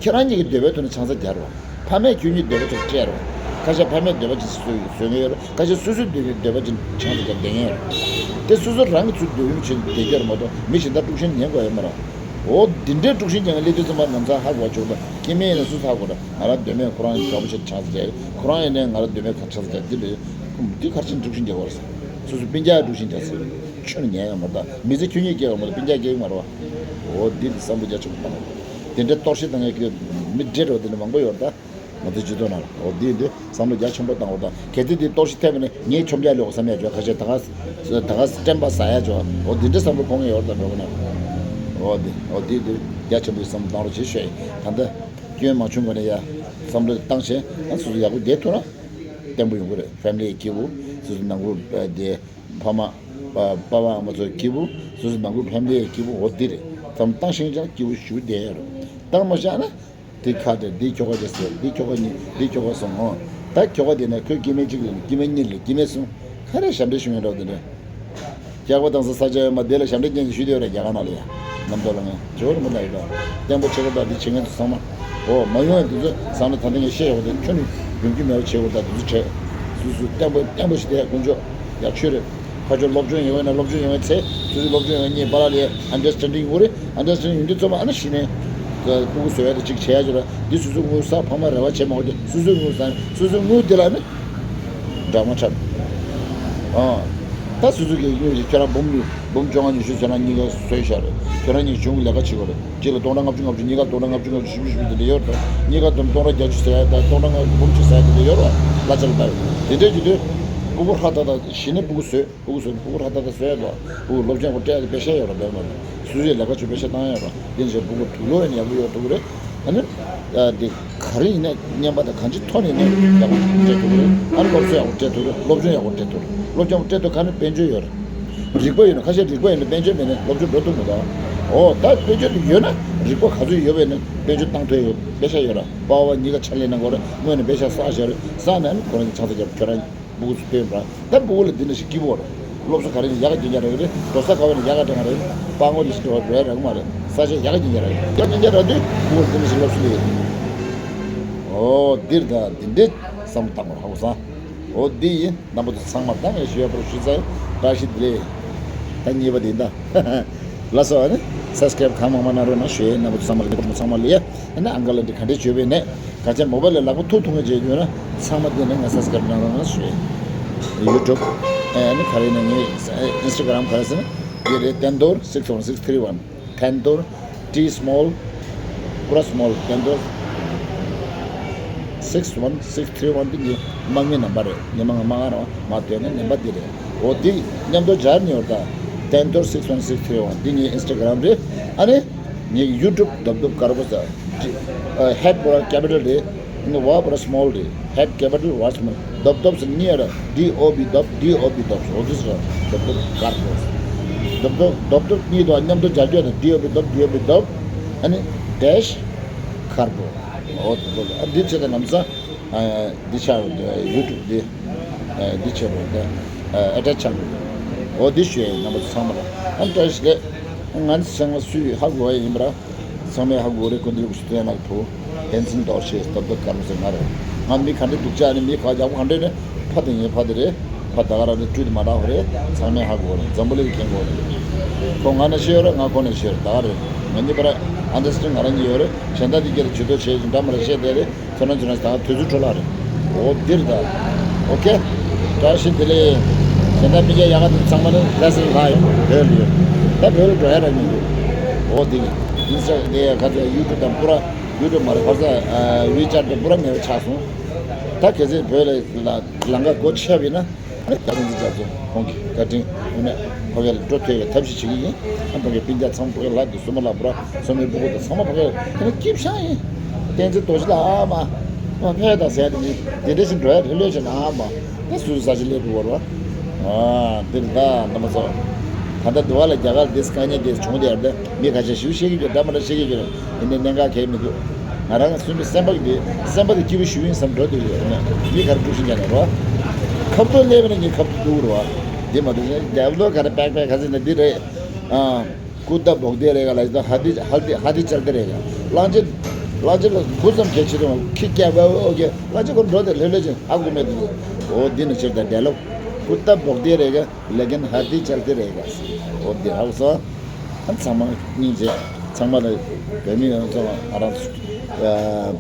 ཁྱེད་རང་གཉིས་ཀྱི་འདོད་པའི་ཐོག་ནས་ཆང་ས་རྒྱག་རོགས། ཕ་མས་ཁྱོད་གཉིས་འདོད་པ་ཅིག་སྤྲད་རོགས། ཁ་ཤས་ཕ་མས་འདོད་པ་ཅིག་བཟོ་བཟོ་མཁན་ཡོད་རོགས། ཁ་ཤས་སོ་སོའི་འདོད་པའི་འདོད་པ་ཅིག་ཆང་ས་རྒྱག་བསྡད་མཁན་ཡོད་རོགས། དེ་སོ་སོ་རང་གི་ཚུར་འདོད་ཡོན་བྱེད་བསྡད་རྒྱུ་རེད་མ་གཏོགས་མི་གཞན་དག་དཀྲུག་ཤིང་ཉན་དགོས་ཡོད་མ་རེད། འོ་འདི་འདྲའི་དཀྲུག་ཤིང་ཅན་གྱི་སླེབས་དུས་ཙམ་པ་ནམ་ཚ་ཧ་གོ་བ་ཆོག་ད་སྐྱེ་དམན་ཡིན་ན་སུ་ཧ་གོ་ད་ང་རང་འདོད་མེད་ཁོ་རང་དགའ་པོ་བྱེད་ཆང་ས་རྒྱག་ཁོ་རང་ཡིན་ནའི་ང་རང་འདོད་མེད་ཁ་ཆང་ས་རྒྱག་འདི་འདྲ་འདི་ག་རེ་བྱས་དཀྲུག་ཤིང་རྒྱག་དགོས་རེད། སོ་སོ་སྤུན་ཀྱག་དཀྲུག་ཤིང་རྒྱག་ཟེར་ཁྱོན་ནས་ཉན་ཡོད་མ་རེད། ད་མི་ཚེ་ཁྱོད་གཉིས་སྐྱེལ་བ་མ་གཏོགས་སྤུན་ཀྱག་སྐྱེལ་གི་མ་རེད་བ། འོ་འདི་འདི་བསམ་བློ་རྒྱ་ཆེན་པོ་བཏང་དགོས། དེ་འདྲའི་གཏོར་བཤིག་བཏང་མཁན་གྱི་མི་འདྲེ་འདྲ་བོ་དེ་འདྲ་མང་པོ་ཡོད་རེད་ད། ང་ཚོའི་སྤྱི་ཚོགས་ནང་ལ་འོ་འདི་འདི་བསམ་བློ་རྒྱ་ཆེན་པོ་བཏང་དགོས་ད། གལ་སྲིད་འདི་གཏོར་བཤིག་ཐེབས་པ་ན་ངའི་ཁྱོམ་རྒྱག་ལོག་བསམ་ཡ་ཅོ་ཁ་ཤས་ད་ག་ད་ག་སྤྲན་པ་ཟ་ཡ་ཅོ་འོ་འདི་འདྲའི་བསམ་བློ་འཁོར་མཁན་ཡོད་རེད་ད་འགྲོ་གི་ན། འོ་འདི་འོ་འདི་འདི་རྒྱ་ཆེན་པོའི་བསམ་བློ་བཏང་རོགས་བྱེད་ཤོད་ཡིན་ད་ལྟ། སྐྱོན་མ་བྱུང་གོང་ནས་ཡ་བསམ་བློ་བཏང་བྱས་ཨ་སོ་སོ་ཡག་པོ་བསྡད་ཐུབ་ན་བརྟན་པོ་ཡོང་གི་རེད། ཕེ་མི་ལི་ཡི་སྐྱིད་པོ་སོ་སོ་ནང་ཁུལ་བསྡད། ཕ་མ། པ་པ་ཨ་མ་ཚོའི་སྐྱིད་པོ། སོ་སོ་ནང་ཁུལ་ཕེ་མི་ལི་ཡི་སྐྱིད་པོ་འོ་འདི་རེད། ཙམ་བཏང་ཤིང་ཅང་སྐྱིད་པོ་ཞུ་བསྡད་ཡོད་རེད། བཏང་མ་བཞག་ན། འདི་ཁ་དེ་འདི་ཁྱོ་ག་དེ་ཟེར་འདི་ཁྱོ་ག་གཉིས་འདི་ཁྱོ་ག་གསུམ་འོ། ད་ཁྱོ་ག་དེ་ནས་ཁོས་སྐྱེ་དམན་གཅིག་ལེན་སྐྱེ་དམན་གཉིས་ལེན་སྐྱེ་དམན་གསུམ། ག་རེ་ཞབས་འདྲེན་ཞུ་མཁན་འདྲ་བོ་དེ་འདྲ། སྐྱག་པ་བཏང་ས་ས་ཆ་ཡོད་མ་དེ་ལ་ཞབས་འདྲེན་སྙན་ཞུ་བསྡད་ཡོད་རེད་རྒྱ་གར་ནང་ལ་ཡ། རྣམ་རྟོག་ལ་ངས་ཇོ་རི་མོ་ལ་ཡོད་པ། བརྟན་པོ་བྱེད་དགོས་པ་འདི་བྱེད་མཁན་ཚོ་ཚང་མ། འོ་མ་ཡོང་ཡ་འདི་ཚོ་བསམ་བློ་ད་ལྟ་ངས་བཤད་ཡོང་དེ་ཁྱོན་ནས་ཡོང་རྒྱུ་མེད་པ་བྱེད་དགོས་ད་འདི་ཚོ་བྱས། སུ་སུ་བརྟན་པོ་བརྟན་པོ་ཞིག་བསྡད་དཀོན་མཆོག་ཡ་ཆོས་རེད། ཕ་ཆོས་སློབ་སྦྱོང་ཡོང་ཡོད་ན་སློབ་སྦྱོང་ཡོང་བའི་ཚེ་སུ་སུ་སློབ་སྦྱོང་ཡོང་བའི་གཉིས་པ་ལ་ལས་ཨན་ཌར་སི་ཊེན་ཌིང་ཡོང་གི་རེད། ཨན་ཌར་སི་ཊེན་ཌིང་ཡོང་དུས་ཚོད་མ་ཨ་ན་གཞི་ནས་སྤུ་གུ་བཟོ་ཡ་དེ་གཅིག་བྱེད་ཡ་ཅིག་ར་འདི་སུ་སུ་དངུལ་བསགས་ཕ་མ་རེ་བ་བྱེད་མ་དགོས་ཏེ་སུ་སུ་དངུལ་བསགས་སུ་སུ་དངུལ་དེ་ལ་ནི། འདྲ་མ་འཁྲབ། ཨ། ད་སུ་སུ་གི་དངུལ་ཞིག་ཁྱོད་རང་འབུམ་གཉིས་འབུམ་བཅོ་ལྔ་ཉི་ཤུ་ཁྱོད་རང་གཉིས་ཀ་བཟོས་བཞག་རེད། ཁྱོད་རང་གཉིས་གཞུང་གི་ལས་ཀ་བྱེད་དགོས་རེད། གཅིག་ལ་སྟོང་ཕྲག་ལྔ་བཅུ་ལྔ་བཅུ་གཉིས་ཀ་སྟོང་ཕྲག་ལྔ་བཅུ་ལྔ་བཅུ་བཞི་བཅུ་བཞི་བཅུ་དེ་འདྲ་ཡོད་རེད། གཉིས་ཀ་སྟོང་སྟོང་ཕྲག་བརྒྱད་ཅུ་ཟེར་ཡ་དང་སྟོང་ཕྲག་ལྔ་འབུམ་གཅིག་ཟེར་ཡ་དེ་འདྲ་ཡོད་རེད། གླ་ཆ་ལ་ལྟ་བས་དེ་འདྲས་ཀྱི་དུས། སྤུ་གུ་ཧྲ་ཐག་ཐག་གཞི་ནས་སྤུ་གུ་བཟོས། སྤུ་གུ་བཟོས་ནས་སྤུ་གུ་ཧྲ་ཐག་ཐག་བཟོས་ཡ་དོ། སྤུ་གུ་སློབ་ཆེན་གོ་སྤྲད་ཡ་དེ་པེ་ཤ་ཡོད་རེད་པས་མ་རེད། སུ་ཞིག་ལས་ཀ་བྱེད་པེ་ཤ་བཏང་ཡ་རེད། དེ་ནས་སྤུ་གུ་དུག་ལོག་ཡིན་ཡག་པོ་ཡོད་ཐུག་གི་རེད། ཨ་ནི། ཨ་འདི། ག་རེ་ཡིན་ན་རྔན་པ་དང་གང་ཅི་ཐོག་ནས་ནི་ཡག་པོ་སྤྲད་ཐུབ་ཀྱི་རེད། ཨ་ནི་སློབ་གསོ་ཡག་པོ་སྤྲད་ཐུབ་ཀྱི་རེད། སློབ་སྦྱོང་ཡག་པོ་སྤྲད་ཐུབ་ཀྱི་རེད། སློབ་སྦྱོང་སྤྲད་ཐུབ་ག་ནི་དཔལ་འབྱོར་ཡོད་རེད། རིག་པ་ཡོད་ན་ཁ་ཤས་རིག་པ་ཡོད་ན་དཔལ་འབྱོར་མེད་ན་སློབ་སྦྱོང་འགྲོ་ཐུབ་མི་འདུག་ཨོ་ད་དཔེ་ཆ་དེ་ཡོད་ན་རིག་པ་ག་ཚོད་ཡོད་པས་ནི་དཔེ་ཆ་བཏང་ཐོས་ཡོད་པེ་ཤ་ཡོད་ར་པ་བ་གཉིས་ཀ་ཕྱག་ལས་གནང་དགོས་ར་སྔོན་ནས་པེ་ཤ་བསགས་བཞག་རེད་བསགས་ནས་ནི་ཁོ་རང་གི་ཆང་ས་རྒྱབ་ཁྱོད་རང་སྤུ་གུ་ཚོ་སྟོན་པ་ད་སྤུ་གུ་ལ་འདི་འདྲ་ཞིག་སྐྱིད་པོ་རེད། སློབ་གསོ་ག་རེ་ཡག་ག་རྒྱན་རྒྱ་རག་རེད། འགྲོ་ས་ག་བ་ནས་ཡག་ག་དྲན་ག་རེད། སྤང་བོ་འདི་ཞིག་འགྲོ་བ་འགྲོ་ཡ་རག་མ་རེད། ས་ཆ་ཡག་ག་རྒྱན་རྒྱ་རག་རེད། ཡག་རྒྱན་རྒྱ་རག་དུས་སྤུ་གུ་འདི་འདྲ་ཞིག་སློབ་གསོ་ལས་ཡོད། ཨོ་འདིར་ད་འདི་འདྲའི་བསམ་བཏང་བར་ཧ་གོ་སང་། ཨོ་འདི་ཡིན། རྣམ་པ་ཚོ་ཚང་མར་ད་ངས་ཞུ་ཡ་པར་ཞུ་ཚར་ཡིན། བཀྲ་ཤིས་བདེ་ལེགས། ད་གཉིས་པ་དེ་ཡིན་ད། ལགས་སོ་ཨ་ནི་སབ་སི་ཀ་རེབ་གང་མང་མང་གནང་རོགས་གནང་ཞུ་ཡ་ཡིན། རྣམ་པ་ཚོ་ཚང་མ་ལ་ཚང་མ་ལ་ཡ། ཨ་ནི་ཨང་ཀ་ལ་འདི་ག་འདྲས་བྱོས་པས་ནས་ག་ཅན་མོ་བལ་ལ་ལག་པ་ཐུག་ཐུག་ངེས་བྱས་ཡོད་ན་ཚང་མ་འདི་ནས་ངས་སབ་སི་ཀ་རེབ་གནང་རོགས་གནང་ཞུ་ཡ་ཡིན། ཡུ་ཊུབ་ཨ་ནི་ག་རེ་ནས་ངས་ཨིན་སི་ཊ་གྷ་རམ་ག་རེ་ཟེར་ན་འདི་རེད། བསྟན་རྡོར་six one six three one། བསྟན་རྡོར། T small། པུ་ར་small། བསྟན་རྡོར། six one six three one འདི་ངའི་དམག་མིའི་ནམ་བར་རེད། ཉི་མ་ང་མ་ང་རང་མ་བསྡད་ན་ནམ་བར་འདི་རེད། འོ་འདི་མཉམ་དུ་སྦྱར་ནས་ཡོད་ད། བསྟན་རྡོར་six one six three one འདི་ངའི་ཨིན་སི་ཊ་གྷ་རམ་རེད། ཨ་ནི་ངའི་ཡུ་ཊུབ་རྡོབ་རྡོབ་དཀར་པོ་ཟེར། ཧེད་པོ་ར་ཀེ་པི་ཊལ་རེད། ཨ་ནི་ཝ་པོ་ར་སི་མོལ་རེད། ཧེད་ཀེ་པི་ཊལ་ཝ་སི་མོལ། རྡོབ་རྡོབ་ཟེར་གཉིས་ཡ་ར། ཌི་ཨོ་བི་རྡོབ། ཌི་ཨོ་བི་རྡོབ་ཟེར། འོ་དེ་ཟེར། རྡོབ་རྡོབ་དཀར་པོ། རྡོབ་རྡོབ་རྡོབ་རྡོབ་གཉིས་དང་མཉམ་དུ་སྦྱར་རྒྱུ་ཡ་ད། ཌི་ཨོ་བི་རྡོབ། ཌི་ཨོ་བི་རྡོབ། ཨ་ནི་ཌེཤ་དཀར་པོ། འོ་དེ་ཚོ་ཨ་འདི་བྱེད་ད་ལམ་སང་། ཨ་འདི་ཆགས་ཡོད་འདུག་ཡུ་ཊུབ་འདི། ཨ་འདི་བྱེད་དགོས་འདུག་ཨ་ཨེ་ཊེཆ་ཆགས་འདུག་འོ་འདི་ཞུ་ཡ་ཡིན། རྣམ་པ་ཚོ་ཚང་མ་ལ་ཨ་བཀྲ་ཤིས་བདེ་ལེགས། ང་ཚོ་ཚང་མ་སུས་ཧ་གོ་བ་ཡིན་པ་ར། ཚང་མས་ཧ་གོ་རེད། ཀུན་དེ་ལུགས་སུ་བསྟན་ལགས་བུ། ཕན་ཚུན་རྡོག་ཆེ་སྟབས་བདེ་དཀར་མོ་ཟེར་ང་རེད། ང་མི་ག་འདྲ་འདུག་ཅག་ནི་མི་ཁ་རྒྱག་པོ་ག་འདྲ་ནི་ཕ་དེ་ངའི་ཕ་དེ་རེད། ཕ་ད་ག་རང་རེད། སྤྲུལ་དུ་མ་འདྲ་བ་རེད། ཚང་མས་ཧ་གོ་རེད། འཛམ་བུ་གླིང་གི་མཁན་གོ་རེད། ཁོ་ང་ནས་ཤེས་ཡོད་རེད། ང་ཁོ་ནས་ཤེས་རེད། ད་ག་རེད། ང་གཉིས་བར་ཨན་ཌར་སི་ཊེན་ང་རང་གཉིས་ཡོད་རེད། གཞན་དག་དེ་སྐད་ལ་ཇུས་གཏོགས་བྱེད་ཀྱི་འདྲ་མ་རེད་བཤད་བསྡད་རེད། ཁྱོད་རང་ཚོ་རང་ད་དུས་ཚོད་འཕྲོ་བརླག་རེད། འོ་འདིར་ད། ཨོ་ཀེ། བཀྲ་ཤིས་བདེ་ལེགས། གཞན་དག་མི་སྐྱ་ཡག་ག་དེ་ཚང་མ་ནི་ལས་སེ་ལྷག་ཡོད་བོད་ལ་ཡོད། ད་བོད་ལ་འགྲོ་ཡ་ར་མི་འདུག་འོ་འདི་ཨིན་སི་ཊ་འདི་ཡ་ག་ཚོད་ཡུ་ཊུབ་དང་པུ་ར། ཡུ་ཊུབ་མ་རེད། ག་ཚོད་ཝི་ཅེཊ་དང་པུ་ར་མེད་པ་ཆགས་སོང་། ད་གལ་སྲིད་བོད་ལ་ལ་ལམ་ཁ་སྒོ་ཕྱེ་བ་ཡིན་ན། ཨ་ནི་བཀའ་དྲིན་ཆེ་རྒྱ་མཚོ་ཁོང་གི་བཀའ་དྲིན་འོ་ནས་ཕ་གི་ལ་འགྲོ་ཐུབ་པའི་ཐབས་ཤེས་བྱེད་ཀྱི་ཡིན། ཨ་ཕ་གི་སྤུན་ཀྱག་ཚང་མ་ཕ་གི་ལ་གི་སོ་མ་ལ་པུ་ར་སོ་མའི་སྤུ་གུ་དང་ཚང་མ་ཕ་གི་ལ་དེ་ནི་སྐྱིད་ཤང་ཡིན། བསྟན་འཛིན་རྡོ་རྗེ་ལ་ཨ་མ་ཨ་ཕ་དང་ཟེར་དེ་ནི་དེ་འདྲ་ཞིག་འགྲོ་ཡ་རེ་ལོས་བྱེད་ན་ཨ་མ་དེ་སུ་ས་ཆ་ལས་དུ་བོར་བ། ཨ་འདིར་ད་རྣམ་པ་ཚོ། ད་ལྟ་འདི་བ་ལ་རྒྱ་གར་དེ་སྐད་ཉན་དེ་བྱུང་དེ་ཡར་དེ་མི་ཁ་ཤས་ཞུ་ཤེས་ཀྱི་ཡོད། འདྲ་མ་འདྲ་ཤེས་ཀྱི་ཡོད། དེ་ནས་གནད་འགག་གལ་མི་འདུག་ང་རང་གི་སུན་པའི་སེམས་པ་གི་སེམས་པ་དེ་སྐྱིད་པོ་ཞུ་ཡིན་བསམ་འགྲོ་དུས་ཡོད་ན་མི་གར་དཀྲུག་ཤིང་རྒྱག་ནས་རོ། ཁབ་ཏུ་སླེབས་ན་ངས་ཁབ་ཏུ་སྡུག་རོ། འདི་མ་གཏོགས་རྒྱབ་ལོ་ག་རེ་པེག་པེག་ག་ཚིག་ན་འདི་རེད། ཨ། ཀུར་ཏ་བོག་དེ་རེ་ག་ལ་ཡིན་ཧ་དི་ཧ་དི་ཧ་དི་ཅལ་དེ་རེ་ག་གླང་ཆེན། གླང་ཆེན་ལ་འབུ་ཙམ་གལ་ཆེ་དུ་ཁི་ཀ་བ་ཨོ་ཀེ་གླང་ཆེན་ཁོ་འགྲོ་དེ་ལྷོད་ལྷོད་ཅན་ཧ་གོ་མེད་དུ། འོ་འདི་ནི་ཕྱིར་ད་རྒྱ་ལོ། ཀུར་ཏ་བོག་དེ་རེ་ག་ལེ་གན་ཧ་དི་ཅལ་དེ་རེ་ག་སི་འོ་འདི་ཧ་གོ་སོང་། ཨ་ཚང་མ་སྙིང་རྗེ། ཚང་མ་ལ་བོད་མི་ཡོངས་རྫོགས་ང་རང་ཚོ་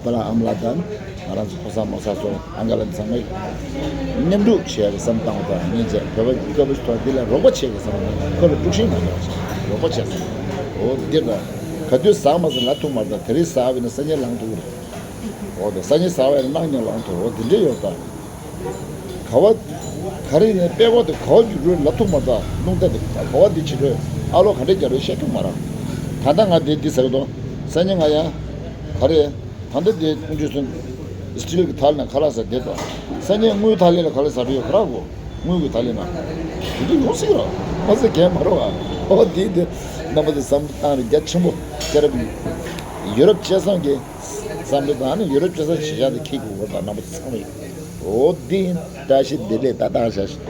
པ་ལ་ཨམ་ལ་དང་ང་རང་ཚོ་ཕོ་གསར་མོ་གསར་ཚོ་ཨང་ག་ལ་ཚང་མས་མཉམ་རུབ་བྱས་པའི་བསམ་བཏང་བ་དང་སྙིང་རྗེ། བོད་པ་སྐྱོ་པོ་ཐོག་འདི་ལ་རོགས་པ་བྱེད་དགོས་བསམ་བཏང་། ཁོ་ལ་དཀྲུག་ཤིང་མ་རྒྱག་བྱས་རོགས་པ་བྱས་བསམ། འོ་འདི་ལ་ག་དུས་ཟག་མ་ཟིན་ལ་ཐུག་མ་ད་དེ་རིང་ཟག་བས་ན་སང་ཉིན་ལངས་ཐུག་རེད། འོ་ད་སང་ཉིན་ཟག་བས་ན་གནངས་ཉིན་ལངས་ཐུག་འོ་འདི་འདྲས་ཡོད་ད། ག་བ། ག་རེ་ནས་དཔེ་བ་དེ་ག་བ་རྒྱུག་རུ་ལ་ཐུག་མ་ད་རླུང་རྟ་དེ་ག་བ་འདི་ཕྱི་རོལ་ཨ་ལོ་ག་འདྲས་རྒྱག་རོལ་བཤད་ཐུབ་མ་ར། ད་ལྟ་ང་དེ་འདི་ཟེར་གི་འདུག་སང་ཉིན་ང་ཡང་། ག་རེ། ད་ལྟ་དེ་ཀུན་སྤྱོད་སུན། སི་ཊིལ་གི་ཐ་ལི་ན་ཁ་ལག་ཟ་བསྡད་དོ། སང་ཉིན་དངུལ་ཐ་ལི་ལ་ཁ་ལག་ཟ་རུ་ཡོད་ཁ་རག་གོ། དངུལ་གི་ཐ་ལི་ན། དེ་འདྲ་ཡོང་སྲིད་རོ། མ་ཟེར་གས་མ་རོ་ཨ། ཨོ་དེ་དེ། རྣམ་པ་ཚོ་བསམ་བློ་བཏང་རེ་རྒྱ་ཆེན་པོ། ཅེ་རབ། ཡུ་རོབ་སྤྱི་བསང་གི། བསམ་བློ་བཏང་ནས་ཡུ་རོབ་སྤྱི་བསང་བྱེད་ཡག་དེ་ཁྱེད་ཀྱི་འོ་ད་རྣམ་པ་ཚོ་ཚང་མ་ཡོད། འོ་དེ་ཡིན། བཀྲ་ཤིས་བདེ་ལེགས་ད་ད་བཞག་ཤིག